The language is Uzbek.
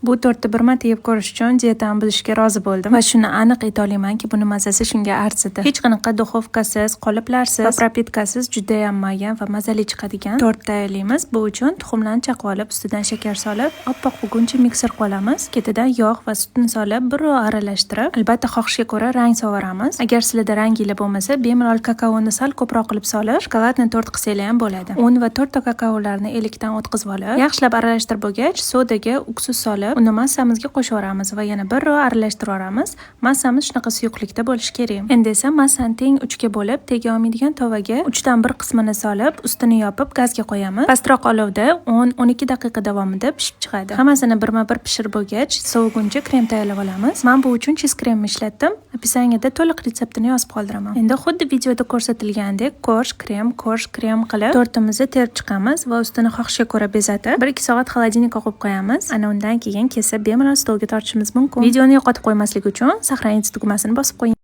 Bu tortni bir marta yeb ko'rish uchun dietamni buzishga rozi bo'ldim va shuni aniq ayta olamanki, buni mazasi shunga arzidi. Hech qanaqa duxovkasiz, qoliplarsiz va пропитка siz judayam mayin va mazali chiqadigan tort tayyorlaymiz. Bu uchun tuxumlarni chaqib olib, ustidan shakar solib, oppoq bo'lguncha mikser qilib olamiz. Ketidan yog' va sutni solib, birrov aralashtirib, albatta, xohishga ko'ra rang solvoramiz. Agar sizlarda ranginglar bo'lmasa, bemalol kakaoni sal ko'proq qilib solib, шоколадный tort qilsanglar ham bo'ladi. Un va to'rtta kakaolarni elakdan o'tkazib olib, yaxshilab aralashtirib bo'lgach, sodaga уксус solib, uni massamizga qo'shib yuboramiz va yana birrov aralashtirib yuboramiz. Massamiz shunaqa suyuqlikda bo'lishi kerak. Endi esa massani teng uchga bo'lib, tega olmaydigan tovaga uchdan bir qismini solib, ustini yopib, gazga qo'yamiz. Pastroq olovda 10-12 daqiqa davomida pishib chiqadi. Hammasini birma-bir pishirib bo'lgach, soviguncha krem tayyorlab olamiz. Men bu uchun cheese kremni ishlatdim. Описание da to'liq retseptini yozib qoldiraman. Endi xuddi videoda ko'rsatilgandek корж, krem, корж, krem qilib tortimizni terib chiqamiz va ustini xohishga ko'ra bezatib, 1-2 soat холодильник ka qo'yib qo'yamiz. Ana undan keyin kesib, bemalol stolga tortishimiz mumkin. Videoni yo'qotib qo'ymaslik uchun "Сохранить" tugmasini bosib qo'ying.